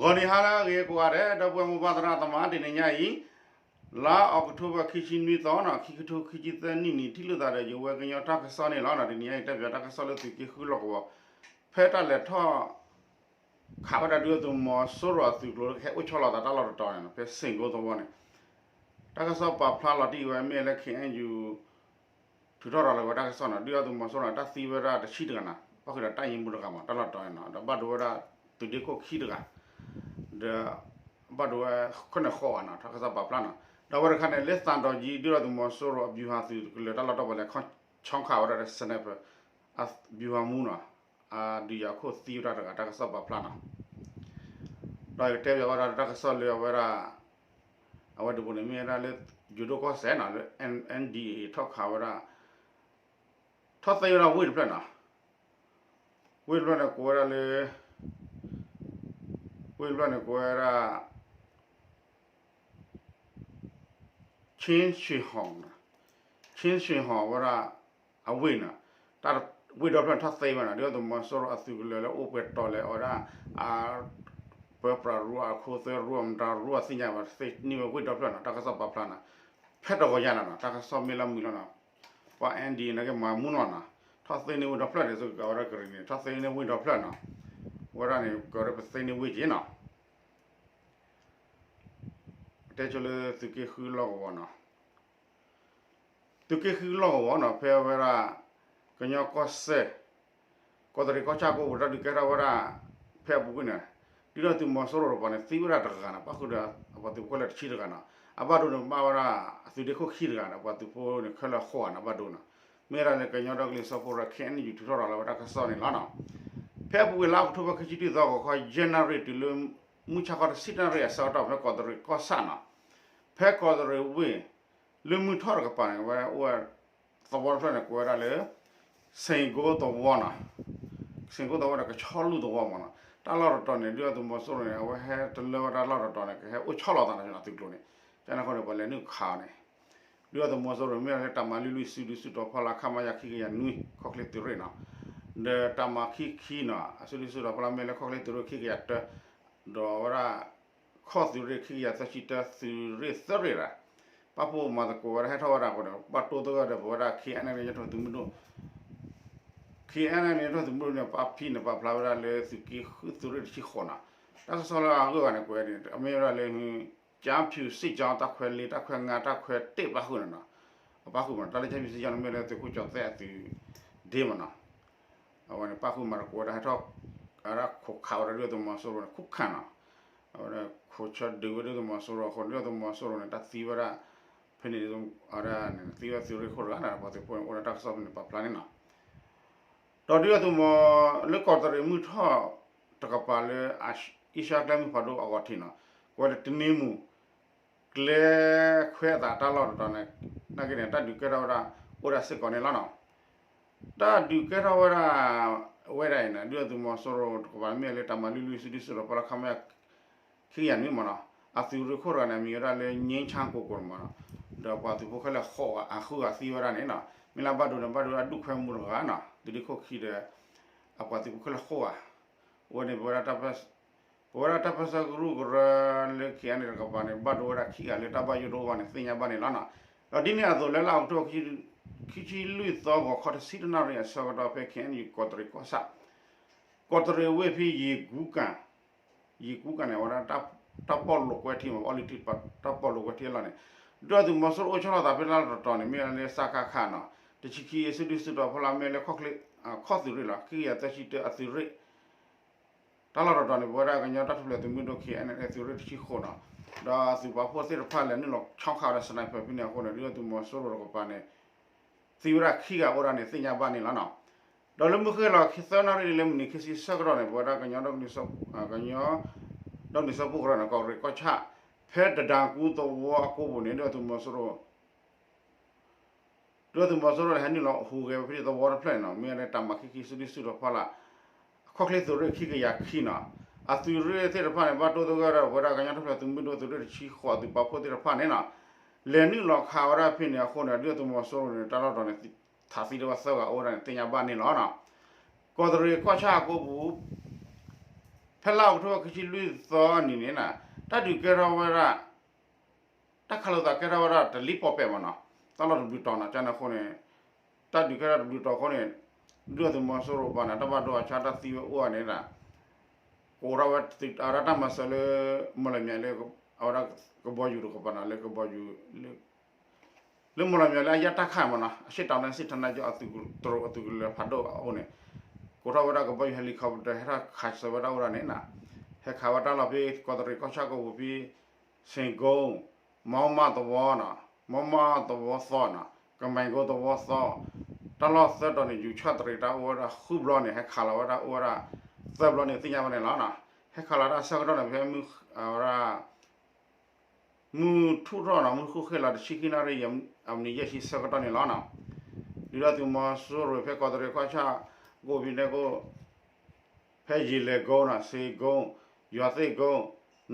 ဂီၤနံၤဟါလၢအဂ့ၤကိးဂၤဒဲး ဒီပုၢ်ဝဲၢ်မိၢ်ပၢ်သရၣ်သမါ တနံၤညါအံၤ လါအီးကထိဘၢၣ် ခံဆံနွံသီနီၤ ခံကထိခံဆံသၢနံၣ်န့ၣ် ထံၣ်လိာ်သးဒီးယဝဲကညီတၢ်ကစီၣ်န့ၣ်လီၤ. တနံၤညါအံၤ တဲပၠးတၢ်ကစီၣ်လၢသုးက့ဃုလီၢ်ကဝီၤ ဖဲတၢ်လဲၤထီၣ် ခးဝဲဒၣ်ဒုၣ်ဒါသုးမီၤစိရိၤအသုးကျိၤလၢကဟဲအိၣ်ဆီလီၤသးတၢ်လီၢ်တတီၤန့ၣ်နီၤ ဖဲစ့ၣ်ကိသဝီန့ၣ် တၢ်ကစီၣ်ပာ်ဖျါလီၤတံၢ်ဝဲမ့ၢ်လၢ ခ့ၣ်အဲၣ်ယူၣ် ထုးထီၣ်ရၤလီၤဝဲတၢ်ကစီၣ်နီၤ ဒုၣ်ဒါသုးမီၤစိရိၤန့ၣ် တၢ်သံဝဲဒၣ်တဆံတဂၤနီၤ ပၣ်ဃုာ်ဒီးတၢ်ယံၤမူတဂၤမး တၢ်လီၢ်တတီၤန့ၣ်နီၤ ဒီးဘၣ်ဒိဝဲဒၣ်သုးဒ့ခိၣ်ခံတဂၤ ဒီး ဘၣ်ဒိဝဲခဲန့ၣ်ဃီဂၤနီၤ တၢ်ကစီၣ်ပာ်ဖျါနီၤ ဒီးအဝဲတခါန့ၣ် လၢသံတောင်ကြီး ဒုၣ်ဒါသုးမီၤစိရိၤအဗျူဟာသုးကလၢၤတၢ်လီၢ်တတီၤပၤလဲၤခီဆီခးဝဲဒၣ်ဒီး sniper အဗျူဟာမှူးနီၤ အဒုးယၤခိၣ်သံဝဲဒၣ်တဂၤ တၢ်ကစီၣ်ပာ်ဖျါနီၤ ဒီးယကတဲပၠးဝဲဒၣ်တၢ်ကစီၣ်လၢအဝဲဒၣ် အဝဲဒၣ်ပူၤန့ၣ်မ့ၢ်ဝဲဒၣ်လၢ ယိၤဒိၣ်ကီၢ်စဲၣ်နီၤ လၢ N N D A A ထီၣ်ခးဝဲဒၣ် ထီၣ်သ့ဝဲဒၣ်ဝ့ၢ်တဖျၢၣ်နီၤ ဝ့ၢ်တဖျၢၣ်န့ၣ်ကိးဝဲဒၣ်လၢ ဝ့ၢ်တဖျၢၣ်န့ၣ်ကိးဝဲဒၣ် ချင်းရွှေဟောင်နီၤ ချင်းရွှေဟောင်ဝဲဒၣ် အဝ့ၢ်နီၤ တၢ်ဝ့ၢ်ဒီဖျၢၣ်န့ၣ်ထီၣ်သ့ဝဲနီၤ ဒုၣ်ဒါသုးမီၤစိရိၤအသုးကလၢၤလၢအိၣ်ပှဲၤတီၤလဲၤအီၤဒၣ် အပၢပြးရူ အခိသွဲရူ အမတၤရူအသ့ၣ်ညါဘၣ် သ့န့ၢ်ဝဲဝ့ၢ်ဒီဖျၢၣ်နီၤ တၢ်ကစီၣ်ပာ်ဖျါနီၤ ဖဲတဂီၤညါလီၤနီၤ တၢ်ကစီၣ်မ့ၢ်လၢမုာ်လီၤနီၤ ပှၤ N D A နာ်က့မၤမူနီၤနီၤ ထီၣ်သ့န့ၢ်ဝ့ၢ်ဒီဖျၢၣ်န့ၣ် စကဝဲဒၣ်ကရံၣ်န့ၣ် ထီၣ်သ့န့ၢ်ဝ့ၢ်ဒီဖျၢၣ်နီၤ ဝဲဒၣ်န့ၣ် ကရၢပသ့န့ၢ်ဝ့ၢ်က့ၤနီၤ တဲဆိလၢသုးက့ဃုလီၢ်ကဝီၤနီၤ သုးက့ဃုလီၢ်ကဝီၤနီၤ ဖဲဝဲဒၣ် ကညီကီၢ်စဲၣ် ကီးတရံးကီၢ်ဆၣ်ကိးပူၤ တၢ်ဒုးကဲထီၣ်ဝဲဒၣ် ဖဲအပူၤကွံာ်န့ၣ် ဒုၣ်ဒါသုးမီၤစိရိၤတကပၤန့ၣ် သံဝဲဒၣ်တဂၤနီၤ ပၣ်ဃုာ်ဒီး အပှၤသုးဖိခဲလၢာ်တဆံတဂၤနီၤ အဘၣ်ဒိန့ၣ် ဘၣ်ဝဲဒၣ် အသုးဒ့ခိၣ်ခံတဂၤနီၤ ပှၤသုးဖိန့ၣ်ခဲလၢာ်ဃိးဂၤနီၤ ဘၣ်ဒိနီၤ မ့ၢ်ဝဲဒၣ်လၢကညီဒီကလုာ်စၢဖှိၣ်ကရၢ K N U ထုးထီၣ်ရၤလီၤဝဲတၢ်ကစီၣ်န့ၣ်လီၤနီၤ ဖဲအပူၤကွံာ်လါအီးကထိဘၢၣ် ခံဆံတသီ ဂီၤခီ ယဲၢ်နၣ်ရံၣ်တုၤလၢ မုၢ်ဆါခီတဆံတၢနၣ်ရံၣ်အဆၢကတီၢ် ဖဲကီးတရံးကီၢ်ဆၣ်နီၤ ဖဲကီးတရံးဝ့ၢ် လၢမုၢ်ထီၣ်တကပၤန့ၣ် ဝဲအိၣ်ဝဲ သဝီတဖျၢၣ်န့ၣ် ကိးဝဲဒၣ်လၢ စ့ၣ်ကိသဝီနီၤ စ့ၣ်ကိသဝီဒီးကဆီလူၢ်သဝီမးနီၤ တၢ်လီၢ်တတီၤန့ၣ် ဒုၣ်ဒါသုးမီၤစိရိၤန့ၣ် အဝဲဟဲတလၢဝဲတၢ်လီၢ်တတီၤန့ၣ် ကဟဲအိၣ်ဆီလီၤသးနီၤ သုးကျိၤန့ၣ် ကန့ၣ်အဃိန့ၣ် ပှၤလဲၤနုာ်ခးအီၤန့ၣ် ဒုၣ်ဒါသုးမီၤစိရိၤမ့ၢ်လၢတၢ်မၤလွံၢ်လွံၢ် စုဒုစုတီၤဖီလာ် ခမရ ခံကယၤနွံ ခီၣ်ချ့သုးရ့ၣ်နီၤ ဒီးတၢ်မၤခံခံနီၤ အစုဒုစုတီၤဖီလာ်မ့ၢ်လၢခီၣ်ချ့သုးရ့ၣ် ခံကယၤတၢ ဒီးဝဲဒၣ် ခီၣ်သုးရ့ၣ် ခံကယၤသၢဆံတၢ သုးရ့ၣ်သၢရ့ၣ်ဒီး ပၣ်ဖှိၣ်မၤသကိးဝဲဒၣ်ဟဲထီၣ်ဝဲဒၣ်အဃိန့ၣ် ဘၣ်တိၢ်သဂၢၢ်ဒီးပဝဲဒၣ် K N L A ကညီထီၣ်သုးမုၢ်ဒိၣ် K N L A ကညီထီၣ်သုးမုၢ်ဒိၣ်န့ၣ် ပာ်ဖံးန့ၣ် ပာ်ဖျါဝဲဒၣ်လၢသုးက့ဃုသုးရ့ၣ်တဆံဃိးနီၤ တၢ်ကစီၣ်လၢအဂုၤအဂၤန့ၣ် ကွဲးန့ၣ် အမ့ၢ်ဝဲဒၣ်လၢ ကျားဖြူစစ်ကြောင်း တၢ်ခွဲလ့ တၢ်ခွဲငါ တၢ်ခွဲတ့ၢ်ပၣ်ဃုာ်န့ၣ်နီၤ အပၣ်ဃုာ်မးနီၤ တၢ်လၢကျားဖြူစစ်ကြောင်းန့ၣ် မ့ၢ်လၢသုးခိၣ်ကၠီၤသဲးအသုးဒ့မးနီၤ အဝဲန့ၣ် ပၣ်ဃုာ်မၤသကိးဝဲဒၣ်ဟဲထီၣ် ဝဲဒၣ်ခိးခးဝဲဒၣ်ဒုၣ်ဒါသုးမီၤစိရိၤန့ၣ် ခုၣ်ခးနီၤ အဝဲဒၣ်ခိးဆၢဒုးဝဲဒၣ်ဒုၣ်ဒါသုးမီၤစိရိၤအဃိန့ၣ် ဒုၣ်ဒါသုးမီၤစိရိၤန့ၣ် တၢ်သံဝဲဒၣ် ဖဲန့ၣ် အဝဲဒၣ်န့ၣ် သံဝဲသုးရ့ၣ်ခိၣ်တဂၤန့ၣ် ပှၤသုးဖိန့ၣ် အိၣ်ဒီးတၢ်ကစီၣ်ဖဲန့ၣ် ပာ်ဖျါန့ၣ်နီၤ ဒီးဒုၣ်ဒါသုးမီၤ လၢကီးတရံးမုၢ်ထီၣ်တကပၤလၢ အ့ရှါကျဲမုၢ်ဖးဒိၣ်အဂီၤထံးနီၤ ကွဲးလၢတနံၤမူး ကျဲခွဲးအသးတၢ်လီၢ်တတီၤန့ၣ် နာ်က့န့ၣ် တၢ်ဒုးကဲထီၣ်ဝဲဒၣ် အိၣ်ဒၣ်စ့ၢ်ကီးန့ၣ်လီၤနီၤ တၢ်ဒုးကဲထီၣ်ဝဲဒၣ် ဝဲဒၣ်အံၤန့ၣ် ဒုၣ်ဒါသုးမီၤစိရိၤတကပၤမ့ၢ်လၢတၢ်မၤလွံၢ်လွံၢ် စုဒုစုတီၤဖီလာ် ခမရ ခံကယၤနွံမးနီၤ အသုးရ့ၣ်ခိၣ်တဂၤန့ၣ် အမံၤဝဲဒၣ်လၢ ငြိမ်းချမ်းကိုကို မးနီၤ ဒီးပှၤသုးဖိခဲလၢာ်ဃိးဂၤ အဃုဂၤသံဝဲဒၣ်န့ၣ်နီၤ မ့ၢ်လၢဘၣ်ဒိန့ၣ် ဘၣ်ဒိဝဲဒၣ်ဒူၣ်ခွဲးမူးတဂၤနီၤ သုးဒ့ခိၣ်ခံဒီး အပှၤသုးဖိခဲလၢာ်ဃိးဂၤ အဝဲန့ၣ် ပဝဲဒၣ်တၢ်ပၢၢ်ဆၢကရူၢ်ကရၢလၢ K N L A တကပၤန့ၣ် ဘၣ်ဒိဝဲဒၣ်ခံဂၤလၢတၢ်ဘၣ်ယိၣ်ဒိၣ်အဂီၢ်န့ၣ် သ့ၣ်ညါဘၣ်န့ၣ်လီၤနီၤ. ဒီးဒ်န့ၣ်အသိးလၢလါအီးကထိဘၢၣ် ခံဆံလွံၢ်သီ ဂီၤခီတဆံတနၣ်ရံၣ်အဆၢကတီၢ် ဖဲ K N U ကီးတရံးကီၢ်ဆၣ် ကီးတရံးဝ့ၢ်ဖဲယ့ၤကူကၣ် ယ့ၤကူကၣ်န့ၣ် အဝဲဒၣ် တၢ်ပီၣ်လိာ်ကွဲထံမး ပအီလံၤထံး တၢ်ပီၣ်လိာ်ကွဲထံအလီၢ်န့ၣ် ဒုၣ်ဒါသုးမီၤစိရိၤအိၣ်ဆီလီၤသးဖဲလါတတီၤန့ၣ် မ့ၢ်ဝဲလၢ စကခ နီၤ တဆံခံ စုဒုစုတီၤဖီလာ် မ့ၢ်လၢ ခီၣ်သုးရ့ၣ်လီၤ ခံကယၤသၢဆံတၢအသုးရ့ၣ် တၢ်လီၢ်တတီၤန့ၣ် ပဝဲဒၣ်ကညီတၢ်ထူၣ်ဖျဲးသုးမုၢ်ဒိၣ် K N L A သုးရ့ၣ်တဆံဃိးနီၤ ဒီးအသုးပာ်ဖှိၣ်သ့ၣ်တဖၣ်လဲၤနုာ်လီၤဆီခးဝဲဒၣ် sniper ဖဲန့ၣ်အဃိန့ၣ် ဒုၣ်ဒါသုးမီၤစိရိၤတကပၤန့ၣ် သံဝဲဒၣ်ခံဂၤအိၣ်ဒၣ်န့ၣ် သ့ၣ်ညါဘၣ်န့ၣ်လီၤနီၤ. ဒီးလၢမုၢ်ဃ့ၢ်လီၤခံသၢနၣ်ရံၣ်လၢမုၢ်နံၤခံဆံဆၢကတီၢ်န့ၣ် ပဝဲဒၣ်ကညီ ဒီကလုာ်စၢဖှိၣ်ကရၢန့ၣ် ကီးတရံးကီၢ်ဆၣ် ဖဲတဒါကူသဝီအကိပူၤန့ၣ် ဒုၣ်ဒါသုးမီၤစိရိၤ ဒုၣ်ဒါသုးမီၤစိရိၤန့ၣ် ဟဲနုာ်လီၤဟူးဂဲၤဝဲဖဲန့ၣ်သဝီတဖျၢၣ်န့ၣ်နီၤ မ့ၢ်ဝဲဒၣ်တၢ်မၤခံခံ စုဒုစုတီၤဖီလာ် ခီၣ်ချ့သုးရ့ၣ်ခံကယၤခံနီၤ အသုးရ့ၣ်သ့ၣ်တဖၣ်န့ၣ် ဘၣ်တိၢ်သဂၢၢ်ဒီးပဝဲဒၣ်ကညီတၢ်ထူၣ်ဖျဲးသုးမုၢ်ဒိၣ် သုးရ့ၣ်တဆံဃိး အသုးပာ်ဖှိၣ်သ့ၣ်တဖၣ်န့ၣ်နီၤ လဲၤနုာ်လီၤခးဝဲဒၣ်ဖဲန့ၣ်အဃိန့ၣ် ဒုၣ်ဒါသုးမီၤစိရိၤန့ၣ် တၢ်လီၢ်တတီၤန့ၣ် ထးသံဒိၣ်ဝဲသၢဂၤအိၣ်ဝဲဒၣ်န့ၣ် သ့ၣ်ညါဘၣ်န့ၣ်လီၤနီၤ. ကီးတရံးကီၢ်ဆၣ်အကိပူၤ ဖဲလါအီးကထိဘၢၣ်ခံဆံလွံၢ်သီအနံၤန့ၣ်နီၤ တၢ်ဒုးကဲထီၣ်ဝဲဒၣ် တၢ်ခးလိာ်သးကဲထီၣ်ဝဲဒၣ်တလံၣ်ပီၣ်ပဲၣ်မးနီၤ, တၢ်လီၢ်တဘျုးတီၤနီၤ ကန့ၣ်အဃိန့ၣ် တၢ်ဒုးကဲထီၣ်တဘျုးတီၤအဃိန့ၣ် ဒုၣ်ဒါသုးမီၤစိရိၤပၤန့ၣ် တၢ်ဘၣ်ဒိအဆါတၢ်သံဝဲအိၣ်အန့ၣ်ဒီး ကအိးထီၣ်ဝဲဒၣ်တၢ်မၤစၢၤလၢ မီၢ်လမၠဲၤလၢ အဝဲဒၣ်ကဘီယူၤတကပၤနီၤ လၢကဘီယူၤ လၢမီၢ်လမၠဲၤလၢအယဲၢ်တၢ်ခါမးနီၤ အရှေ့တောင်တိုင်းစစ်ဌာနချုပ်အသုးတရိးအသုးကလၢၤဖးဒိၣ်အအိၣ်န့ၣ် ကိးထီၣ်ဝဲဒၣ်ကဘီယူၤ helicopter ဟဲထီၣ်ခးဆၢဝဲဒၣ်အိၣ်ဒၣ်န့ၣ်နီၤ, ဟဲခးဝဲတၢ်လီၢ်ဖဲကီးတရံးကီၢ်ဆၣ်ကဝူၤဖဲ ဆ့ၣ်ကိၣ် မီမၢ်သဝီနီၤ, မီမၢ်သဝီသီနီၤ, ကမဲၣ်ကိသဝီသီ, တၢ်လီၢ်သၢတီၤန့ၣ် ယူၤဆၣ်တရံးတၢ်အိၣ်ဝဲဒၣ်ဃုဘျီန့ၣ် ဟဲခးလီၤဝဲဒၣ်အိၣ်ဝဲဒၣ် သၢဘျီန့ၣ်သ့ၣ်ညါဘၣ်န့ၣ်လီၤနီၤ, ဟဲခးလီၤတၢ်ဆၢကတီၢ်န့ၣ် ဖဲမုၢ်ဝဲဒၣ် မုၢ်ထူၣ်ထီၣ်နီၤ မုၢ်ဃုဃ့ၢ်လီၤတဆံခံနၣ်ရံၣ် အမံးနံးယဲၢ်ဆံဆၢကတီၢ်န့ၣ်လီၤနီၤ, ဒုၣ်ဒါသုးမီၤစိရိၤဖဲကီးတရံးကီၢ်ဆၣ် ကိးဖဲန့ၣ်ကိး ဖဲယံာ်လဲၤကိနီၤ စ့ကိ ယွၤသ့ၣ်ကိ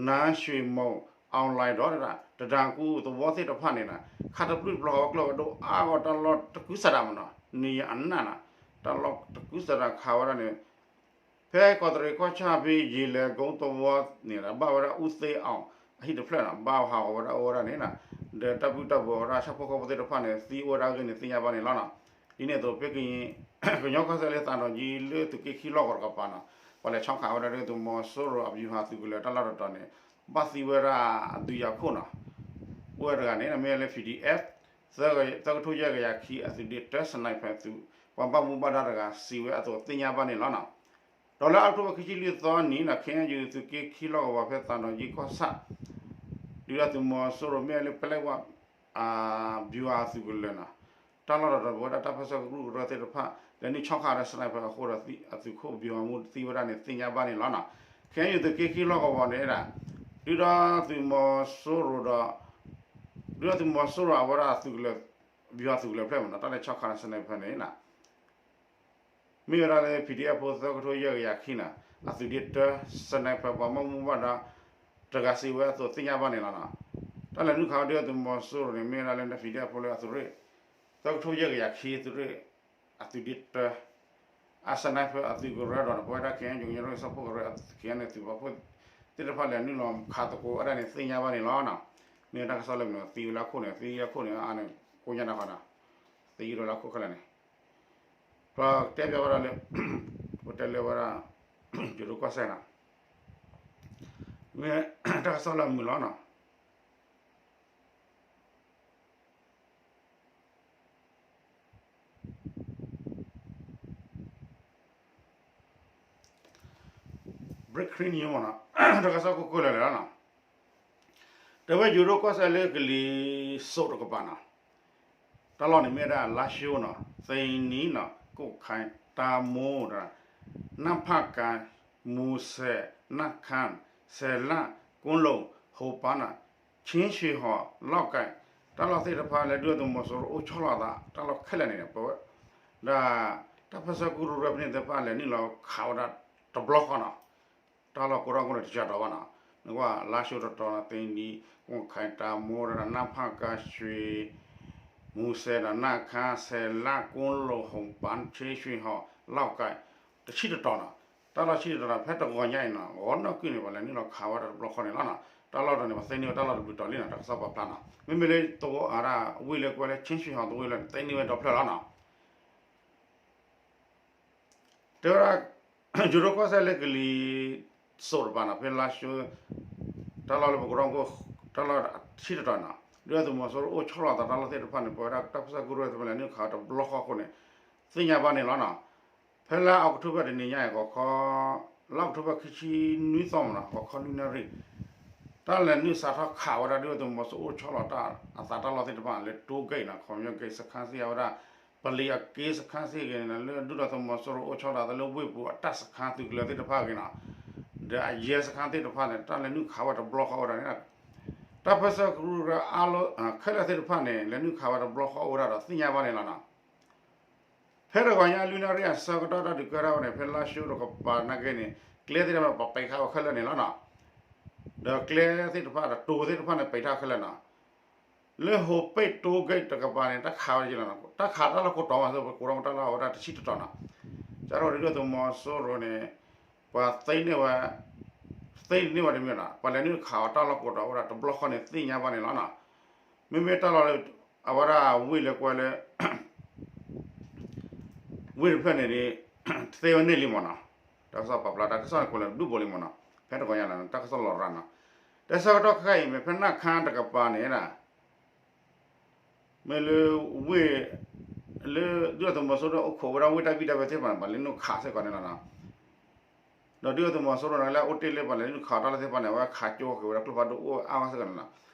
နါရွှ့ၣ်မိၣ် အီၣ်လဲၣ်ဒီး တဒါကူသဝီသ့ၣ်တဖၣ်န့ၣ်နီၤ ခးတပျုၢ်တပျီၤဃီဝဲကျိဝဲဒိၣ်အါဂီၢ် တၢ်လီၢ်တကူစးဒးမးနီၤ နံၤယံၤအနၢ်နီၤ တၢ်လီၢ်တကူစးဒးခးဝဲဒၣ်န့ၣ် ဖဲကီးတရံးကီၢ်ဆၣ်ဖဲယံာ်လဲၤကိသဝီန့ၣ်ဒီး ဘၣ်ဝဲဒၣ်အူသ့အီၣ်အဟံၣ်တဖျၢၣ်နီၤ ဘၣ်ဟးဂီၤဝဲဒၣ်အိၣ်ဝဲဒၣ်န့ၣ်နီၤ ဒီးတၢ်ဘံၣ်တၢ်ဘၢဝဲဒၣ်ဆၣ်ဖိကီၢ်ဖိသ့ၣ်တဖၣ်န့ၣ် သံအိၣ်ဝဲဒၣ်အဂ့ၢ်န့ၣ်သ့ၣ်ညါဘၣ်န့ၣ်လီၤနီၤ, ဒ်န့ၣ်အသိးဖဲကညီကီၢ်စဲၣ်လၢသးဒီးယံၤလၢသုးက့ခံလီၢ်ကဝီၤတကပၤနီၤ ပှၤလဲၤဆီခးဝဲဒၣ်ဒုၣ်ဒါသုးမီၤစိရိၤအဗျူဟာသုးကလၢၤတၢ်လီၢ်တတီၤန့ၣ် ဘၣ်သံဝဲဒၣ်အဒုးယၤခိၣ်နီၤ အိၣ်ဝဲတဂၤန့ၣ် မ့ၢ်လၢ PDF သၢကထိယဲၢ်ကယၤခံအသုးဒ့တၢ sniper သုး ပှၤဘၣ်မူဘၣ်ဒါတဂၤစံးဝဲအသိးသ့ၣ်ညါဘၣ်န့ၣ်လီၤနီၤ, ဒီးလၢအီးကထိဘၢၣ်ခံဆံလွံၢ်သီနံၤနီၤ ခ့ၣ်အဲၣ်ယူၣ်သုးက့ခံလီၢ်ကဝီၤဖဲသးဒီးယံၤကီၢ်ဆၣ် ဒုၣ်ဒါသုးမီၤစိရိၤမ့ၢ်လၢပလဲဝါ ဗျူဟာသုးကလၢၤနီၤ တၢ်လီၢ်တတီၤပဝဲဒၣ်တၢ်ပၢၢ်ဆၢကရူၢ်ကရၢသ့ၣ်တဖၣ် လဲၤနုာ်ဆီခးဒီး sniper အဃိဒီး အသုးခိၣ်ဗျူဟာမှူးသံဝဲဒၣ်န့ၣ်သ့ၣ်ညါဘၣ်န့ၣ်လီၤနီၤ, ခ့ၣ်အဲၣ်ယူၣ်သုးက့ခံလီၢ်ကဝီၤန့ၣ်ဒၣ် ဒုၣ်ဒါသုးမီၤစိရိၤဒီး ဒုၣ်ဒါသုးမီၤစိရိၤအဝဲဒၣ်သုးကလၢၤ ဗျူဟာသုးကလၢၤဖျၢၣ်မးနီၤ တၢ်လဲၤဆီခးဒီး sniper န့ၣ်နီၤ မ့ၢ်ဝဲဒၣ်လၢ PDF ဖိသၢကထိယဲၢ်ကယၤခံနီၤ အသုးဒ့တၢ sniper ပှၤဘၣ်မူဘၣ်ဒါ တဂၤစံးဝဲအသိးသ့ၣ်ညါဘၣ်န့ၣ်လီၤနီၤ, တၢ်လဲၤနုာ်ခးဝဲဒုၣ်ဒါသုးမီၤစိရိၤန့ၣ် မ့ၢ်ဝဲဒၣ်လၢ PDF ဖိလၢအသုးရ့ၣ် သၢကထိယဲၢ်ကယၤခံသုးရ့ၣ် အသုးဒ့တၢ အ sniper အသုးကရၢဒီးန့ၣ် ပဝဲဒၣ် ခ့ၣ်အဲၣ်ယူၣ် ကညီဒီကလုာ်စၢဖှိၣ်ကရၢ ခ့ၣ်အဲၣ်ယူၣ်သုးပာ်ဖှိၣ်သ့ၣ်တဖၣ်လဲၤနုာ်လီၤခးသကိးဝဲဒၣ်န့ၣ်သ့ၣ်ညါဘၣ်န့ၣ်လီၤနီၤ, မ့ၢ်တၢ်ကစီၣ်လၢမနုၤသံဝဲလၢအခိၣ်န့ၣ် သံလၢအခိၣ်န့ၣ်အါန့ၣ် ကိးညါတၢ်ဃီနီၤ, သံဝဲဒၣ်လၢအခိၣ်ခဲလၢာ်န့ၣ် ပတဲဘၣ်ဝဲဒၣ်လၢ ပတဲလၢဝဲဒၣ် ယိၤဒိၣ်ကီၢ်စဲၣ်နီၤ, မ့ၢ်တၢ်ကစီၣ်လၢမုာ်လီၤနီၤ breaking news မ့ၢ်နီၤ, တၢ်ကစီၣ်ခိၣ်ခိၣ်လၢာ်လၢာ်လီၤနီၤ, တဲဝဲယိၤဒိၣ်ကီၢ်စဲၣ်လၢကလံၤစိးတကပၤနီၤ, တၢ်လီၢ်န့ၣ်မ့ၢ်ဝဲဒၣ် လါၡိနီၤ, သ့ၣ်နံၤနီၤ, ကိၣ်ခါ တၢမိဒီး နၢ်ဖၣ်ကါ, မူစဲး, နၢ်ခါ, စဲးလၣ်, ကိလိာ်, ဟိပၢ်နီၤ, ခ့ၣ်ဆှ့ၣ်ဟီၣ်, လီၢ်ကဲ, တၢ်လီၢ်သ့ၣ်တဖၣ်လၢဒုၣ်ဒါသုးမီၤစိရိၤအိၣ်ဆီလီၤအသး တၢ်လီၢ်ခဲလၢာ်န့ၣ် ပဝဲဒၣ် တၢ်ပၢၢ်ဆၢကရူၢ်ကရၢဖဲန့ၣ်သ့ၣ်တဖၣ်လဲၤနုာ်လီၤခးဝဲဒၣ်တဘျီဃီနီၤ, တၢ်လီၢ်ကိးထီၣ်ကိးန့ၣ်တစှၤတီၤဘၣ်နီၤ, နကွၢ် လါၡိတတီၤနီၤ သ့ၣ်နံၤ ကိၣ်ခါ တၢမိဒီး နၢ်ဖၣ်ကါ ဆှ့ၣ် မူစဲးဒီး နၢ်ခါ စဲးလၣ် ကိလိာ် ဟိပၢ် ခ့ၣ်ဆှ့ၣ်ဟီၣ် လီၢ်ကဲ တဆံတတီၤနီၤ, တၢ်လီၢ်ဆံတတီၤနီၤ ဖဲတဂီၤညါအံၤနီၤ ဂီၤနီၢ်ကွံာ်န့ၣ် ပှၤလဲၤနုာ်လီၤခးဝဲဒၣ်တဘျီဃီန့ၣ်လီၤနီၤ, တၢ်လီၢ်တတီၤန့ၣ် ပှၤသ့န့ၢ်ဝဲတၢ်လီၢ်တဘျုးတီၤလံနီၤ တၢ်ကစီၣ်ပာ်ဖျါနီၤ, မ့မ့ၢ်လၢသဝီအရၣ်ဝ့ၢ်လၢကွဲလၢ ခ့ၣ်ဆှ့ၣ်ဟီၣ်သဝီလၢ သ့န့ၢ်ဝဲဒီဖျၢၣ်လီၤနီၤ တဲဝဲဒၣ် ယိၤဒိၣ်ကီၢ်စဲၣ်လၢကလံၤစိးတကပၤနီၤ ဖဲလါၡိ တၢ်လီၢ်လၢပကရၢခိၣ် တၢ်လီၢ်ဆံတတီၤနီၤ ဒုၣ်ဒါသုးမီၤစိရိၤအိၣ်ဆီလီၤအသးတၢ်လီၢ်သ့ၣ်တဖၣ်န့ၣ် ပဝဲဒၣ်တၢ်ပၢၢ်ဆၢကရူၢ်ကရၢသ့ၣ်တဖၣ်လဲၤနုာ်ခးတဘျီဃီအဃိန့ၣ် သ့ၣ်ညါဘၣ်န့ၣ်လီၤနီၤ, ဖဲလါအီးကထိဘၢၣ်တနံၤညါအံၤ ဂီၤခီ လါအီးကထိဘၢၣ်ခံဆံနွံသီမ့ၢ်နီၤ ဂီၤခီလွံၢ်နၣ်ရံၣ် တၢ်လဲၤနုာ်စးထီၣ်ခးဝဲဒၣ်ဒုၣ်ဒါသုးမီၤစိရိၤအိၣ်ဆီလီၤတၢ်အသးတၢ်လီၢ်သ့ၣ်တဖၣ်လၢ တိဂ့ၢ်နီၤ ခီပညီ ဂ့ၢ်စခန်းသ့ၣ်အဝဲဒၣ် ပလံၤအက့စခန်းသ့ၣ်ဂ့ၤန့ၣ် လၢဒုၣ်ဒါသုးမီၤစိရိၤအိၣ်ဆီလီၤသးလၢဝ့ၢ်ပူၤအတၢ်စခန်းသုးကလၢၤသ့ၣ်တဖၣ်ဂ့ၤနီၤ ဒီးအယဲစခန်းသ့ၣ်တဖၣ်န့ၣ် တၢ်လဲၤနုာ်ခးဝဲတဘျီဃီဝဲဒၣ်န့ၣ် တၢ်ပၢၢ်ဆၢကရူၢ်ကရၢအါလီၢ်ခဲလၢာ်သ့ၣ်တဖၣ်န့ၣ် လဲၤနုာ်ခးဝဲတဘျီဃီအိၣ်ဝဲဒၣ်ဒီးသ့ၣ်ညါဘၣ်န့ၣ်လီၤနီၤ ဖဲတဂီၤညါလွံၢ်နၣ်ရံၣ်အဆၢကတီၢ်တၢ်ဒုးကဲထီၣ်ဝဲန့ၣ် ဖဲလါၡိတကပၤနာ်က့န့ၣ် ကျဲသ့ၣ်တဖၣ်ပပံးခးဝဲခဲလၢာ်န့ၣ်လီၤနီၤ ဒီးကျဲသ့ၣ်တဖၣ်ဒီးတိၤသ့ၣ်တဖၣ်န့ၣ် ပံးထီၣ်ခဲလၢာ်နီၤ လၢဟိၤပ့ၣ်တိဂ့ၢ်တကပၤန့ၣ် တၢ်ခးဝဲဒၣ်လီၤနီၤ တၢ်ခးတၢ်လီၢ်ကိးတီၤမး ပကိးထီၣ်တၢ်လီၢ်ဝဲဒၣ်တဆံတတီၤနီၤ ကဒီးဒုၣ်ဒါသုးမီၤစိရိၤန့ၣ် ပှၤသ့န့ၢ်ဝဲ, သ့န့ၢ်ဝဲတမ့ၢ်နီၤ, ပှၤလဲၤနုာ်ခးအီၤတၢ်လီၢ်ကိးတီၤဝဲဒၣ်တဘျီဃီန့ၣ် သ့ၣ်ညါဘၣ်န့ၣ်လီၤနီၤ. မ့မ့ၢ်တၢ်လီၢ်လၢ အဝဲဒၣ်ဝ့ၢ်လၢကွဲလၢ ဝ့ၢ်တဖျၢၣ်န့ၣ်ဒီး သ့ဝဲန့ၢ်လံမ့ၢ်နီၤ. တၢ်ကစီၣ်ပာ်ဖျါ တၢ်ကစီၣ်န့ၣ် ကွဲးလၢဒူၣ်ဘိလံမ့ၢ်နီၤ, ဖဲတကီၢ်ညါနီၤ တၢ်ကစီၣ်လီၤရၤနီၤ. တဲဆၢကတီၢ်ခဲအံၤမ့ၢ်ဖဲနၢ်ခါတကပၤန့ၣ်ဒၣ် မ့ၢ်လၢဝ့ၢ် လၢဒုၣ်ဒါသုးမီၤစိရိၤအိၣ်ခိးဝဲဒၣ်ဝ့ၢ်တၢ်ဘံၣ်တၢ်ဘၢသ့ၣ်တဖၣ်န့ၣ် ပှၤလဲၤနုာ်ခးစ့ၢ်ကီးန့ၣ်လီၤနီၤ. ဒီးဒုၣ်ဒါသုးမီၤစိရိၤန့ၣ် လၢအအိၣ်တ့ၢ်လၢပှၤလဲၤနုာ်ခးတၢ်လၢသ့ၣ်တဖၣ်န့ၣ် အဝဲခးကၠိက့ၤဝဲဒၣ်ကျိဖးဒိၣ်အိၣ်အါမးစ့ၢ်ကီးန့ၣ်လီၤ.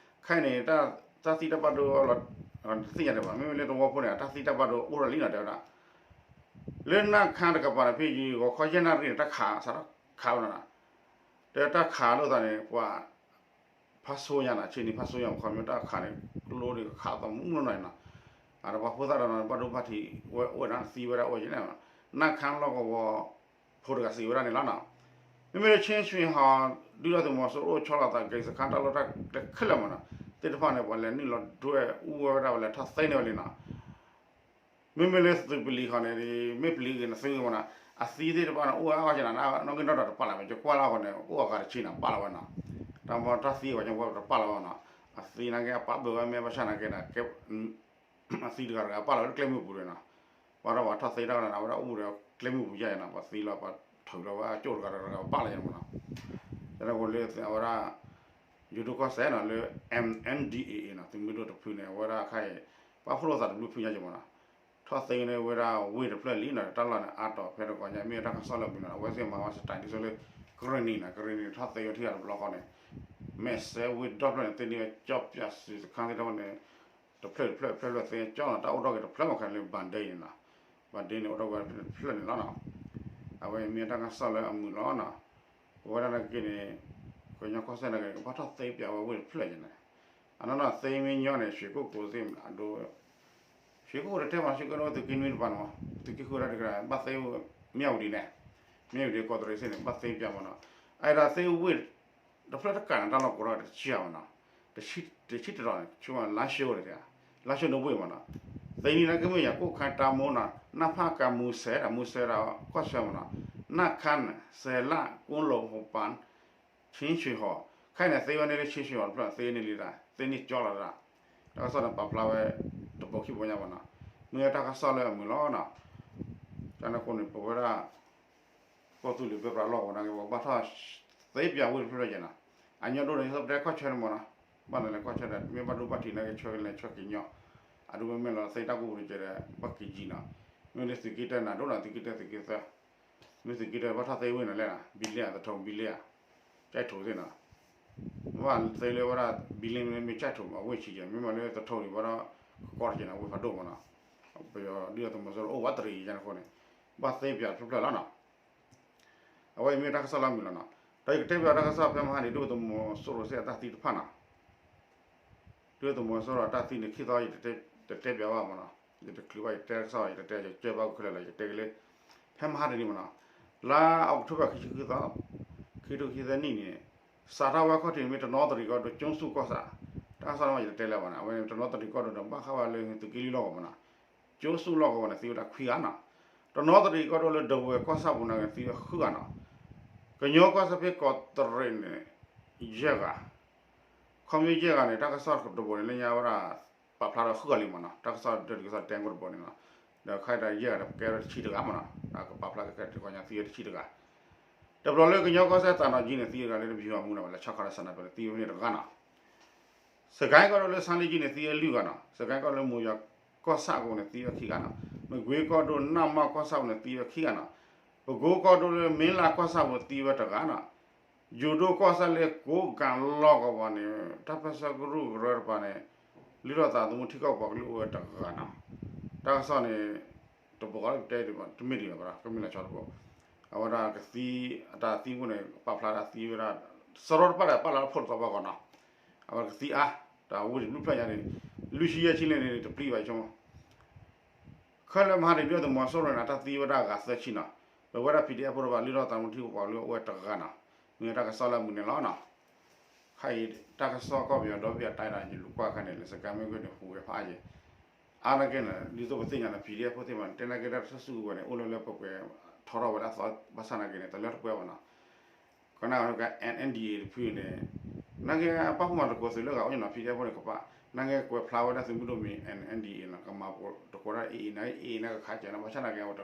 ခဲအံၤန့ၣ် တၢ်သံတၢ်ဘၣ်ဒိလီၤ တသ့ၣ်ညါဒံးဘၣ်. မ့မ့ၢ်လၢသဝီဖိန့ၣ် တၢ်သံတၢ်ဘၣ်ဒိအိၣ်ထီၣ်လံနီၤ တဲဝဲဒၣ်. လၢနၢ်ခါတကပၤန့ၣ် ဖဲယံာ်ဂီၤခီယဲၢ်နၣ်ရံၣ်န့ၣ် တၢ်ခးစးထီၣ်ခးဝဲနီၤ. တဲတၢ်ခးလိာ်သးန့ၣ် ပှၤ ဖးဆိညါနီၤ, ဆ့နံၤဖးဆိညါ ခီမ့ၢ်တၢ်ခးန့ၣ် ကျိဒ်ခးသးမူနီၤနီၤနီၤ. အတပှၤဖိသၣ်ဒီးနီၤ ဘၣ်ဒိဘၣ်ထံးဝဲအိၣ်ဝဲဒၣ် သံဝဲဒၣ်အိၣ်ယဲၢ်န့ၣ်, နၢ်ခါလီၢ်ကဝီၤ ဖိတဂၤသံဝဲဒၣ်န့ၣ်လီၤနီၤ. မ့မ့ၢ်လၢ ချင်းရွှေဟော် ဒုၣ်ဒါသုးမီၤစိရိၤအိၣ်ဆီလီၤသး ကဲစခန်း တၢ်လီၢ်တၢ်ကျဲခဲလၢာ်မ့ၢ်နီၤ, သ့ၣ်တဖၣ်န့ၣ် ပှၤလဲၤနုာ်လီၤဒွဲၣ်အူဝဲဒၣ် ပှၤလဲၤထီၣ်သ့န့ၢ်ဝဲလံနီၤ. မ့မ့ၢ်လၢသုးပလံၤဃီန့ၣ် မ့ၢ်ပလံၤဂ့ၤနသုဂ့ၤမ့ၢ်နီၤ, အသံသ့ၣ်တဖၣ်န့ၣ် အိၣ်ဝဲအါဂၤကနီၤ, နီၢ်က့နီၢ်ဒီးတပာ်လီၤဝဲ, ယကွၢ်လၢအဃိန့ၣ် အိၣ်အဂၤတဆံနီၤ ပာ်လီၤဝဲနီၤ. တၢ်မ့ၢ်တၢ်သံအဂီၢ်ညါပှၤတပာ်လီၤဝဲနီၤ, အသံနာ်က့အပာ်ဘၢဝဲမ့ၢ်ဘၣ်ဆၣ်နာ်က့ဒီး အသံတဂၤတဂၤပာ်လီၤဝဲလၢကျဲမုၢ်ပူၤန့ၣ်နီၤ. ပှၤဒီးပှၤထီၣ်သ့တၢ်ကနီၤ အဝဲဒၣ်အိၣ်ဒီးကျဲမုၢ်ပူၤယါနီၤ, ပှၤသံလီၤပှၤထုးလီၤဝဲအကၠိၣ်တဂၤတဂၤပာ်လီၤယါမ့ၢ်နီၤ. တၢ်လၢအဃိလၢအဝဲဒၣ် ယိၤဒိၣ်ကီၢ်စဲၣ်နီၤ လၢ M N D A A နီၤ သုးမုၢ်ဒိၣ်တဖုန့ၣ် အဝဲဒၣ်ခဲအံၤ ပာ်ဖှိၣ်လိာ်သးတဘျုးဖုညါက့ၤမ့ၢ်နီၤ, ထီၣ်သ့န့ၢ်ဝဲဒၣ်ဝ့ၢ်တဖျၢၣ်လံနီၤ, တၢ်လီၢ်န့ၣ်အါတီၤဖဲတကီၢ်ညါ မ့ၢ်တၢ်ကစီၣ်လၢအမုာ်နီၤ, အဝဲသ့ၣ်မၤဝဲစတၢၣ်ဒ်သိးလၢ ကရံၣ်နံၣ်နီၤ, ကရံၣ်နံၣ်ထီၣ်သ့ဝဲထံၣ်အတဘျီဃီန့ၣ် မဲာ်စဲဝ့ၢ်ဒီဖျၢၣ်န့ၣ် သ့န့ၢ်ဝဲကၠီပၠးစံးစခါသ့ၣ်တဖၣ်န့ၣ် တဖျၢၣ်တဖျၢၣ်တဖျၢၣ်တဖျၢၣ်သ့ကၠီနီၤ, တၢ်အိၣ်ထီၣ်က့ၤတဖျၢၣ်မ့ၢ်ခဲလၢာ် ဘၣ်ဒ့န့ၣ်နီၤ, ဘၣ်ဒ့န့ၣ်အိၣ်ထီၣ်ဝဲတဖျၢၣ်န့ၣ်လီၤနီၤ. အဝဲမ့ၢ်တၢ်ကစီၣ်လၢအမုာ်လီၤနီၤ, ပဝဲဒၣ်နာ်က့န့ၣ် ကညီကီၢ်စဲၣ်နာ်က့န့ၣ် ကဘၣ်ထီၣ်သ့ပၠးဝဲဝ့ၢ်တဖျၢၣ်န့ၣ်, အနီၢ်နီၢ်သ့မ့ၢ်ညီန့ၣ် ရွှေကုက္ကိုသ့ၣ်မနုၤအဒိ ရွှေကုက္ကိုတတဲမး ရွှေကုက္ကိုသုးက့နွံတပၤန့ၣ်မး သုးက့ဃုဝဲဒၣ်တကရၢ် ဘၣ်သ့ဝဲ မၠၣ်ဝတံၤန့ၣ်, မၠၣ်ဝတံၤကီးတရံးသ့ၣ်န့ၣ် ဘၣ်သ့ပၠးမ့ၢ်နီၤ, အအံၤဒီးသ့ဝ့ၢ် တဖျၢၣ်တကးန့ၣ် တၢ်လီၢ်ကိးထီၣ်တဆံယဲၢ်မ့ၢ်နီၤ, တဆံတတီၤန့ၣ် ဆိလါရှိၤတဂ့ၤ, လါရှိၤန့ၣ်ဝ့ၢ်မ့ၢ်နီၤ, သ့န့ၣ်နာ်က့မ့ၢ်ယၤ ကိၣ်ခါတၢ်မိၢ်နီၤ, နၢ်ဖၣ်ကၤမူစဲးဒီး မူစဲးဒီးကီၢ်ဆၢမ့ၢ်နီၤ, နၢ်ခါန့ၣ် စဲးလၣ် ကိၣ်လိာ်ဟိပၣ် ချင်းရွှေဟော်, ခဲအံၤန့ၣ် သ့ဝဲန့ၢ်လၢ ချင်းရွှေဟော်တဖျၢၣ် သ့န့ၢ်လံဒၣ် သ့န့ၢ်ကၠီလီၤဒၣ်, တၢ်ကစီၣ်န့ၣ်ပာ်ဖျါဝဲ တပိာ်ခံပိာ်ညါမ့ၢ်နီၤ, မ့ၢ်တၢ်ကစီၣ်လၢအမုာ်လီၤနီၤ, တၢ်န့ၣ်အဃိန့ၣ် ပဝဲဒၣ် ကီၢ်သူလ့ၤပၢပြးလီၢ်ကဝီၤနာ်က့ ပကဘၣ်ထီၣ်သ့ပၠးဝ့ၢ်တဖျၢၣ်ဖျၢၣ်က့ၤနီၤ, အညီဒိၣ်န့ၣ် ယသပတဲကီၢ်ဆၢန့ၣ်မ့ၢ်နီၤ, ဘၣ်န့ၣ်လၢကီၢ်ဆၢဒီး မ့ၢ်ဘၣ်ဒိဘၣ်ထံးနာ်က့ ဆၢကလဲၤဆၢကညီၤ, အဒိမ့မ့ၢ်လီၤသ့တၢ်ကူၣ်ပူၤတက့ၢ်ဒီး ဘၣ်က့ၤယံၤနီၤ, မ့ၢ်လၢသုးက့တၢၢ်နၤဒိၣ်နီၤ သုးက့တၢၢ်သုးက့သၢ မ့ၢ်သုးက့တၢၢ်ဘၣ်ထီၣ်သ့ဝ့ၢ်န့ၣ်လဲၣ်နီၤ, ဘံလ့ဧါ သထူဘံလ့ဧါ, ကၠဲၣ်ထိးသ့ၣ်နီၤ, ဘၣ်သ့လၢဝဲဒၣ် ဘံလ့မ့ၢ်ကၠဲၣ်ထိးအဝ့ၢ်ဆံးကဲ မ့မ့ၢ်လၢသထူန့ၣ်ဝဲဒၣ် ကကီတက့ၢ်နီၤ ဝ့ၢ်ဖးဒိၣ်မ့ၢ်နီၤ, ပယီၤဒုၣ်ဒါသုးမီၤစိရိၤအိၣ်ဝးတရံးယဲန့ၣ်အဃိန့ၣ်, ဘၣ်သ့ပၠးတဖျၢၣ်ဖျၢၣ်လီၤနီၤ. အဝဲအံၤမ့ၢ်တၢ်ကစီၣ်လၢအမုာ်လီၤနီၤ, ဒီးယကတဲပၠးတၢ်ကစီၣ်ဖဲမဟါန့ၣ် ဒုၣ်ဒါသုးမီၤစိရိၤစ့ၢ်အတၢ်သံတဖၣ်နီၤ ဒုၣ်ဒါသုးမီၤစိရိၤအတၢ်သံန့ၣ် ခံသီ ယတတဲပၠးဘၣ်မ့ၢ်နီၤ, ယတချုးဘၣ် ယတဲတၢ်ကစီၣ် ယတတဲ ယကၢဘၣ်ခဲလၢာ်လီၤ ယတဲက့ၤလၢ ဖဲမဟါတနံၤမ့ၢ်နီၤ, လါအီးကထိဘၢၣ် ခံဆံဃုသီ ခံကထိခံဆံသၢနံၣ်န့ၣ် စးထီၣ်ဝဲခီၣ်ထံးန့ၣ် မ့ၢ်တနီသရံၣ်ကီၢ်ဒိၣ် ကၠိဆူၣ်ကီၢ်ဆၣ်, တၢ်ကစီၣ်န့ၣ် ယတတဲလၢၤဘၣ်နီၤ, အဝဲန့ၣ် တနီသရံၣ်ကီၢ်ဒိၣ်ဒီး ဘၣ်ဃးဝဲလၢသုးက့လွံၢ်လီၢ်ကဝီၤမ့ၢ်နီၤ, ကၠိဆူၣ်လီၢ်ကဝီၤန့ၣ် သံဝဲဒၣ်ခွံဂၤနီၤ, တနီသရံၣ်ကီၢ်ဒိၣ်လၢဒဝဲၢ်ကီၢ်ဆၣ်ပူၤန့ၣ် သံဝဲဃုဂၤနီၤ, ကညီကီၢ်စဲၣ်ဖဲကီးတရံးန့ၣ် ယဲၢ်ဂၤ ခီမ့ၢ်ယဲၢ်ဂၤန့ၣ် တၢ်ကစီၣ်တဘိန့ၣ် လၢညါဝဲဒၣ် ပာ်ဖျါဒီးဃုဂၤလံမ့ၢ်နီၤ, တၢ်ကစီၣ်ဒၢတကစီၣ်တဲကီးတဘိန့ၣ်နီၤ, ဒီးခဲအံၤတၢ်ယဲၢ်ဂၤဒီး ကဲထီၣ်တဆံတဂၤမ့ၢ်နီၤ, တၢ်ကပာ်ဖျါကဲတဂီၤညါသံဝဲတဆံတဂၤ, တဘျီလၢကညီကီၢ်စဲၣ်သးနီၣ်ကၠံန့ၣ် သံဝဲတဂၤလၢတဘျီမူနီၤ ဝဲလၢဆီခါဒီးစနၢၣ်ပၢၢ်န့ၣ် သံဝဲန့ၣ်တဂၤနီၤ, စကဲၣ်ကီၢ်ဒိၣ်လၢဆါလံကၠံန့ၣ် သံဝဲလွံၢ်ဂၤနီၤ, စကဲၣ်ကီၢ်လၢမိၢ်ယွၤကီၢ်ဆၣ်အကဝီၤန့ၣ် သံဝဲခံဂၤနီၤ, မကွ့ကီၢ်ဒိၣ်နၢ်မၢ်ကီၢ်ဆၣ်ပူၤန့ၣ် သံဝဲခံဂၤနီၤ, ပကိကီၢ်ဒိၣ်လၢမ့လးကီၢ်ဆၣ်ပူၤန့ၣ် သံဝဲတဂၤနီၤ, ယိၤဒိၣ်ကီၢ်စဲၣ်လၢကိးကၤလီၢ်ကဝီၤန့ၣ် တၢ်ပၢၢ်ဆၢကရူၢ်ကရၢတပၤန့ၣ် လုၢ်ထီၣ်သးသမူထံကီၢ်ပှၤကလုာ်အိၣ်ဝဲတဂၤနီၤ, တၢ်ကစီၣ်န့ၣ် တပိာ်ဃီတတဲဒံးဘၣ် တမ့ၢ်ဒံးဘၣ် ကမ့ၢ်လီၤဆီတပိာ်, အဝဲဒၣ်ကသံ အတၢ်သံဖိန့ၣ် ပာ်ဖျါတၢ်သံဝဲဒၣ် စရီတဖၣ်ဒီးပာ်လီၤဖီၣ်တသီဘၣ်ဂီၢ်နီၤ, အဝဲကသံအါ တၢ်ဝံတဘျုးဖျၢၣ်ညါန့ၣ် လွံၢ်ဆံယဲၢ်ဆံန့ၣ်န့ၣ် တပျံၤဘၣ်ဆိ ခဲလၢာ်မဟါန့ၣ် ဒုၣ်ဒါသုးမီၤစိရိၤန့ၣ် အတၢ်သံဝဲဒၣ်အဂၤသၢဆံနီၤ, ပဝဲဒၣ် PDF ဖိတဖၣ် လုၢ်ထီၣ်သးသမူထံကီၢ်ပှၤကလုာ်အိၣ်ဝဲတဂၤနီၤ, မ့ၢ်တၢ်ကစီၣ်လၢအမုာ်န့ၣ်လီၤနီၤ, ခဲအံၤ တၢ်ကစီၣ်ကီၢ်ပယီၤဒီဘ့ၣ်အတၢ်ဒၣ်ယလူၤကွၢ်ခါန့ၣ် လၢစကဲမ့ၢ်ဂ့ၤန့ၣ် ဟူးဂဲၤဖးယဲၢ်, အါနာ်က့န့ၣ် ဒ်သိးပသ့ၣ်ညါန့ၣ် PDF ဖိသ့ၣ်တဖၣ်န့ၣ် တဲနာ်က့တၢ်တဆၢစုကဝဲၤန့ၣ် အိၣ်လၢလၢပှဲၤပှဲၤထီထီၣ်ဝဲဒၣ်သီဘၣ်ဆၣ်နာ်က့န့ၣ် တလၢတပှဲၤဘၣ်နီၤ, ကနၣ်ဝဲက N N D A တဖုန့ၣ်, နာ်က့အပာ်ဖှိၣ်မၤသကိးသုးလၢအဂၤအိၣ်နီၤ ဖံးဒဲဖိန့ၣ်ကပာ်, နာ်က့ကွဲးဖျါဝဲဒၣ်သုးမုၢ်ဒိၣ်မံၤ N N D A နီၤ ကမၤသကိးတၢ် A A န့ၣ် A A န့ၣ်ကခးစၢၤန့ၣ် ဘၣ်ဆၣ်နာ်က့အဝဲ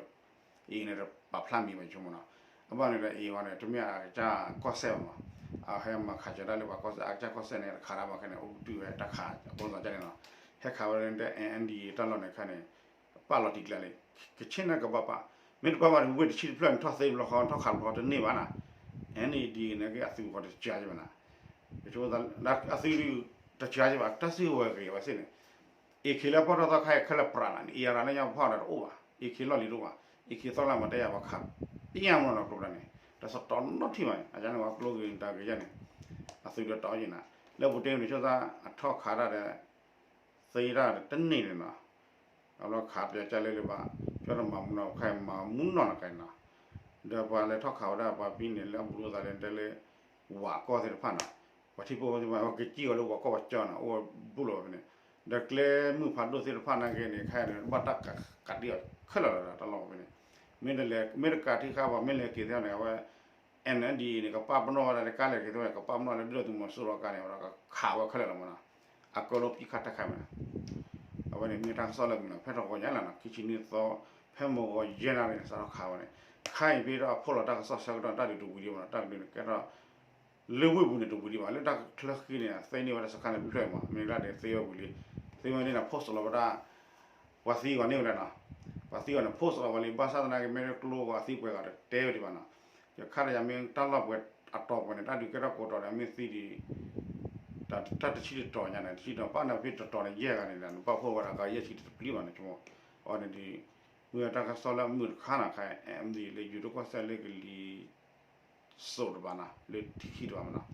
A A န့ၣ်တပာ်ဖျါမံၤဘၣ်ဆိကမိၣ်နီၤ, အဘၣ်န့ၣ်ဒီး A A ဝဲန့ၣ် တမ့ၢ်အကစၢ်ကီၢ်စဲၣ်ဘၣ်မး, အဟဲမၤခးစၢၤတၢ်လၢပှၤကီၢ်စဲၣ် အကစၢ်ကီၢ်စဲၣ်န့ၣ် တခးတၢ်ဘၣ်ခဲန့ၣ် အိၣ်ပတုာ်ဝဲတၢ်ခးအဃိသတးန့ၣ်နီၤ, ဟဲခးဝဲဒၣ် N N D A တၢ်လီၢ်န့ၣ်ခါန့ၣ် ပာ်လီၤတံၢ်ကျဲလံ, ကဆ့ၣ်န့ၣ်ကဘၣ်ပာ်, မ့ၢ်တပာ်ဘၣ်ဒီး ဝ့ၢ်တဆံတဖျၢၣ်န့ၣ် ထီၣ်သ့တဘျီဃီ ထီၣ်ခးတဘျီဃီတန့ၢ်ဘၣ်နီၤ, N A D န့ၣ်က့အသုးဃီတစှၤက့ဘၣ်နီၤ, အသုးတစှၤက့ဘၣ် တၢ်စုကဝဲၤဂ့ၤဝဲစ့ၣ်န့ၣ်, အ့ၣ်ခ့လၢပီၣ်ထီၣ်သီခါအံၤခဲလၢာ်ပြးလီၤန့ၣ် အ့ၣ်ရၤလၢညါပဖီၣ်ဒီးတအိၣ်ဘၣ်, အ့ၣ်ခ့လီၢ်လံၤတအိၣ်ဘၣ်, အ့ၣ်ခ့သီၣ်လၢမၤတဲယၤပှၤခး, ပယၢ်မနီၤကျိပဒၣ်န့ၣ် တသတီနီတထံၣ်ဘၣ်န့ၣ် အယါန့ၣ်ဝဲကျိဂ့ၤတၢ်ဂ့ၤယါန့ၣ်, အသုးဒီးတီအီၤယံၤနၤ, လၢပူၤတ့ၢ်န့ၣ်ဆိသးအထီၣ်ခးတၢ်ဒီး သ့တၢ်တန့ၢ်န့ၣ်နီၤ, အဘျီခးပယီၤကၢ်လၢလၢဘၣ်, ကၠီတမၤမူနီၤ ခါအံၤမၤမူနီၤနၤကါအံၤနီၤ, ဒီးပှၤလဲၤထီၣ်ခးဝဲဒၣ်ပှၤဖံန့ၣ် လၢအဘူးလိာ်သးလၢတဲလၢ ဝၤကီၢ်သ့ၣ်တဖၣ်နီၤ, ပှၤထံဖိကီၢ်ဖိကစံၣ်အီၤလၢဝၤကီၢ်ပှၤကၠီနီၤ အိၣ်ဘူးလိာ်ဝဲဖဲန့ၣ်, ဒီးကျဲမုၢ်ဖးဒိၣ်သ့ၣ်တဖၣ်နာ်က့န့ၣ် ခဲအံၤန့ၣ် ဘၣ်တၢ်ကးဒံးအီၤခဲလၢာ်လီၤ တၢ်လီၢ်ဖဲန့ၣ်, မ့ၢ်တလဲၤ မ့ၢ်တကးထံၣ်ဃာ်ပှၤ မ့ၢ်လဲၤက့ၤသ့ၣ်န့ၣ် အဝဲ N N D A န့ၣ် ကပာ်ပနီၣ်ဝဲဒၣ်လၢကါလဲၤက့ၤသ့ၣ်န့ၣ် ကပာ်ပနီၣ်လၢဒုၣ်ဒါသုးမီၤစိရိၤကါန့ၣ် ဝဲဒၣ်ကခးဝဲခဲလၢာ်လီၤမနီၤ, အကီလီပံၣ်ခါတၢ်ခါမနီၤ အဝဲန့ၣ်မ့ၢ်တၢ်ကစီၣ်လၢမုၢ်နီၤ ဖဲတဂီၤညါလီၤနီၤ ခံဆံနွံသီ ဖဲမုၢ်ဂီၤယဲၢ်နၣ်ရံၣ်န့ၣ် စးထီၣ်ခးဝဲန့ၣ်, ခါအံၤဖဲဒီးအဖီၣ်လီၤတၢ်ကစီၣ်ဆၢကတီၢ် တၢ်ဒုးတဝံၤဒံးမနီၤ တၢ်ဒုးန့ၣ်ကဲထီၣ် လၢဝ့ၢ်ပူၤန့ၣ်တဝံၤဒံးဘၣ် လၢတၢ်ချၢဃံန့ၣ် သ့န့ၢ်ဝဲဒၣ်စခါန့ၣ်ဖျၢၣ်မး မ့ၢ်လၢဒ်သ့ဝဲဝံၤလံ, သ့ဝဲန့ၣ်နီၤ post လီၤဝဲဒၣ် ပှၤသံဂီၤန့ၢ်ဝဲဒၣ်နီၤ, ပှၤသံဂီၤန့ၣ် post လီၤဝဲလံ ဘၣ်ဆၣ်သနာ်က့ မ့ၢ်ကျိဂီၤအသံပှဲၤဂီၤတတဲဝဲဒံးဘၣ်နီၤ, ယခါဒီးယမ့ၢ်တၢ်လီၢ်ပှဲၤအတီၤပှဲၤန့ၣ် တၢ်ဒုးကဲထီၣ်ကိးတီၤဒီး မ့ၢ်သံဒံး တၢ်တဆံတတီၤညါန့ၣ် တဆံတီၤ ပၣ်န့ၣ်ဖဲတတီၤန့ၣ် ယဲၢ်ဂၤန့ၣ်ဒီး နပာ်ဖှိၣ်ဝဲဒၣ်ကယဲၢ်ဆံတပျံၤဘၣ်န့ၣ် ဆိကမိၣ်, အီၤန့ၣ်ဒ် မ့ၢ်တၢ်ကစီၣ်လၢအမုာ်တခါနီၤ ခါအံၤ MD လၢယိၤတကီၢ်စဲၣ်လၢကလံၤ စိးတဘၣ်နီၤ လၢထံခံတဘၣ်မနီၤ,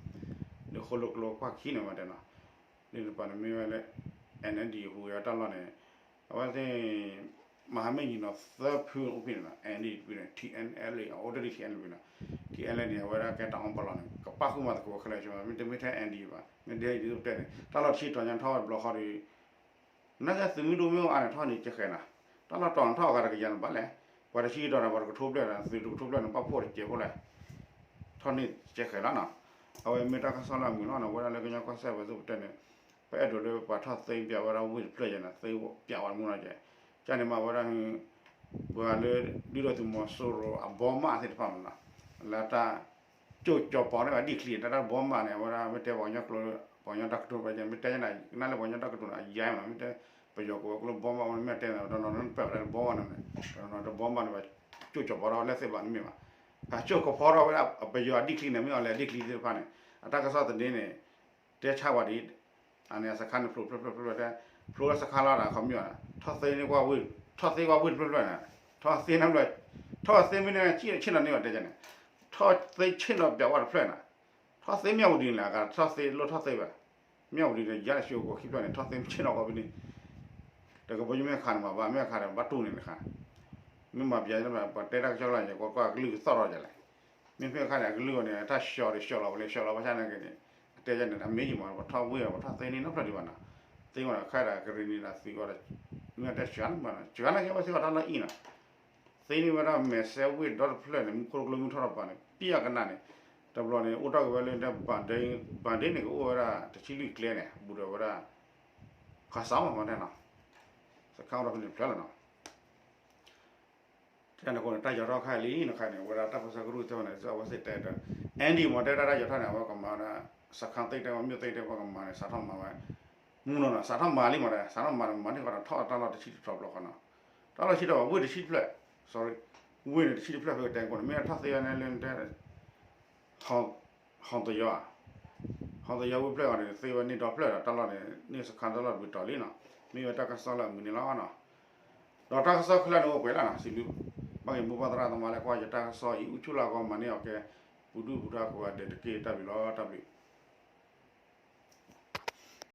လၢဃိလၢကျိကွၢ်ခံန့ၣ်ဝဲတဲနီၤ, လၢတပၤန့ၣ်မ့ၢ်ဝဲလၢ N N D ဟူးဂဲၤတၢ်လီၢ်န့ၣ်, အဝဲသ့ၣ် မဟာမိတ်ညီနောင်သၢဖုအိၣ်ဖဲန့ၣ်နီၤ N D တဖုန့ၣ် T N L အအိၣ်တ့ၢ်ဒံး T N L ဖုနီၤ, T N L န့ၣ် အဝဲဒၣ်ကဲတၢ်အီၣ်ပလီၢ်န့ၣ် ကပာ်ဃုာ်မၤသကိးခဲလၢာ်ဆၢမး မ့တမ့ၢ်ထဲ N D ဘၣ် မ့ၢ်ဒ်အံၤဒ်သိးပတဲန့ၣ် တၢ်လီၢ်တဆံတီၤညါထီၣ်ဝဲတဘျီဃီဒီး နာ်က့သုးမုၢ်ဒိၣ်မ့ၢ်အိၣ်အါန့ၣ် ထီၣ်န့ၢ်ကဲဃဲၤနီၤ, တၢ်လီၢ်တီၤန့ၣ်ထီၣ်အဂၤတကယၤန့ၣ်ဘၣ်လဲၣ်, ပှၤတဆံတီၤန့ၣ် ပှၤတကထိဘျဲၣ်န့ၣ် သုးတကထိဘျဲၣ်န့ၣ် ပာ်ဖှိၣ်တကဲးဖိလဲၣ်, ထီၣ်န့ၢ်ကဲဃဲၤလီၤနီၤ, အဝဲမ့ၢ်တၢ်ကစီၣ်လၢအမုာ်လီၤနီၤ ဝဲဒၣ်လၢကညီကီၢ်စဲၣ်ဝဲသိးပတဲန့ၣ်, ပအဲၣ်ဒိးလၢပှၤထီၣ်သ့ပျးဝဲဒၣ်ဝ့ၢ်တဖျၢၣ်ယဲၢ်န့ၣ် သ့ပျးဝဲမူနီၤကဲ, ကန့ၣ်မးဝဲဒၣ် ပှၤလၢ ဒုၣ်ဒါသုးမီၤစိရိၤအဘီမးသ့ၣ်တဖၣ်မနီၤ, လၢတၢ် ကၠိၣ်ကၠီၤပီၤန့ၣ် အဒံၣ်ချံ တၢ်တၢ်ဘီမးန့ၣ် အဝဲဒၣ်မ့ၢ်တဲပှၤကညီကျိာ် ပှၤကညီတၢ်ကတိၤ မ့ၢ်တဲ နၢ်လၢပှၤကညီတၢ်ကတိၤန့ၣ် အယါမး မ့ၢ်တဲ ပယီၤကိးဝဲကျိာ်ဘီမး မ့ၢ်တဲန့ၣ် တနီၤနီၤပၢၢ်ဝဲဒၣ်လၢဘီမးန့ၣ် တနီၤနီၤတဘီမးန့ၣ် ပှၤကၠိၣ်ကၠီၤပီၤထီၣ်ဝဲလၢသ့ၣ်ဘၣ်န့ၣ်မ့ၢ်ဘၣ်, အကၠိၣ်ကၠီၤပီၤထီၣ်ဝဲဒၣ်အပယီၤအဒံၣ်ချံန့ၣ် မ့ၢ်အီၤလဲၣ်အဒံၣ်ချံသ့ၣ်တဖၣ်န့ၣ် အတၢ်ကစီၣ်သန့န့ၣ် တဲဆါဝဲဒ် အန့ၣ်အစခါန့ၣ်ဖျိဖျိဖျိဖျိဖျိတဲ ဖျိလၢစခါလီၤဒီးအခီပညီ ထီၣ်သ့န့ၢ်ကွၢ်ဝ့ၢ် ထီၣ်သ့ကွၢ်ဝ့ၢ်တဖျၢၣ်ဖျၢၣ်န့ၣ် ထီၣ်သ့န့ၣ် ထီၣ်သ့မ့ၢ်န့ၣ် ဆ့ၣ်နီၤန့ၢ်ဝဲတဲန့ၣ် ထီၣ်သ့ဆ့ၣ်နီၤပျးဝဲတဖျၢၣ်န့ၣ် ထီၣ်သ့မ့ၢ်ဝံၤဒ်န့ၣ် အကထီၣ်သ့လိၣ်ထီၣ်သ့ဘၣ် မ့ၢ်ဝံၤဒ်န့ၣ်ယါလၢဆှိကိးခံဖျၢၣ်န့ၣ် ထီၣ်သ့ဆ့ၣ်နီၤကွၢ်ဖဲန့ၣ် တကဘီယူၤမ့ၢ်ခးန့ၣ်မး ဘၣ်မ့ၢ်ခးဒီးဘၣ်တူၢ်န့ၣ်တခါ မ့ၢ်မၤပျးပှၤတဲတၢ်ကစီၣ်လီၤယဲ ကွၢ်ကွၢ်အကလုၢ်ကသီၣ်ထီၣ်ယဲလဲၣ် မ့ၢ်ဖဲခါန့ၣ် အကလုၢ်အီၤန့ၣ် တၢ်ဆှီးဒီးဆှီးလီၤဝဲလၢဆှီးလီၤဘၣ်ဆၣ်နာ်က့န့ၣ် အတဲယဲန့ၣ် အမ့ၢ်ယံၤမး ပထီၣ်ဝ့ၢ် ပထီၣ်သ့န့ၢ်နီတဖျၢၣ်ဒံးဘၣ်နီၤ သ့ဝဲန့ၣ် ခါဒီးကရံၣ်နံၤဒီးသုးအီၤဒီး မ့ၢ်တဲဆှၢန့ၣ်မး ဆှၢနာ်က့ဝဲစ့ၢ်ကီးတၢ်လီၢ်အံၤနီၤ သ့န့ၢ်ဝဲဒၣ်မဲာ်စဲဝ့ၢ်ဒီတဖျၢၣ်န့ၣ် မူခိၣ်ကျိမုၢ်ထီၣ်တပၤန့ၣ် ပျၢ်ကနၣ်န့ၣ် တဘျီန့ၣ် အိၣ်ထီၣ်က့ၤဝဲလၢ ဘၣ်ဒ့န့ၣ် ကအိၣ်ဝဲဒၣ်တဆံလွံၢ်ကျဲန့ၣ် ဘူးဒီးဝဲဒၣ် ခးစးမးမးတဲနီၤ စခါအိၣ်ဒီးဖဲန့ၣ်တဖျၢၣ်လီၤနီၤ တဲန့ၣ်အဃိန့ၣ် တၢ်ယီၤထီၣ်ခါလံနီၤခါန့ၣ် ဝဲဒၣ်တၢ်ပၢဆှၢကရူၢ်တဲဝဲန့ၣ် အဝဲသ့ၣ်တဲဒီး အၣ်ဒံၣ်မ့ၢ်တဲဝဲဒၣ်တၢ်ယီၤထီၣ်န့ၣ် အဝဲကမၤဝဲဒၣ် စခါသ့ၣ်တဲဝဲ မ့ၢ်သ့ၣ်တဲဝဲကမၤန့ၣ် စးထီၣ်မၤဝဲ မူနီၤနီၤ စးထီၣ်မၤလံမးဒီး စးထီၣ်မၤဒီးမၤန့ၢ်ဃီဒီးထီၣ်တၢ်လီၢ်တဆံတတီၤဘျီဃီနီၤ တၢ်လီၢ်ဆံတတီၤ ဝ့ၢ်တဆံတဖျၢၣ် sorry ဝ့ၢ်န့ၣ်တဆံတဖျၢၣ်ဖဲကတဲကိးန့ၣ် မ့ၢ်ထီၣ်သ့ဝဲန့ၣ်လၢတဲ ဟီၣ်သယီၤဧါ ဟီၣ်သယီၤဝ့ၢ်ဖျၢၣ်အီၤန့ၣ် သ့ဝဲန့ၢ်ဒီဖျၢၣ်ဒီး တၢ်လီၢ်န့ၣ် န့ၢ်စခါတၢ်လီၢ်တဘျုးတီၤလံနီၤ မ့ၢ်ဝဲတၢ်ကစီၣ်လၢအမုာ်န့ၣ်လီၤနီၤ ဒီးတၢ်ကစီၣ်ခဲလၢာ်န့ၣ်အိၣ်ပှဲၤလၢ်နီၤ စံးဘျုး ဘၣ်က့ၤမိၢ်ပၢ်သရၣ်သမါလၢကွၢ်ယတၢ်ကစီၣ်အံၤ အိၣ်ဆူၣ်လၢ်ကီမၤန့ၢ်အီၤကဲ ပူၤဒုၣ်ပူၤဒါကိးဂၤဒဲးတက့ၢ် တၢ်ဘျုးလီၤ တၢ်ဘျုး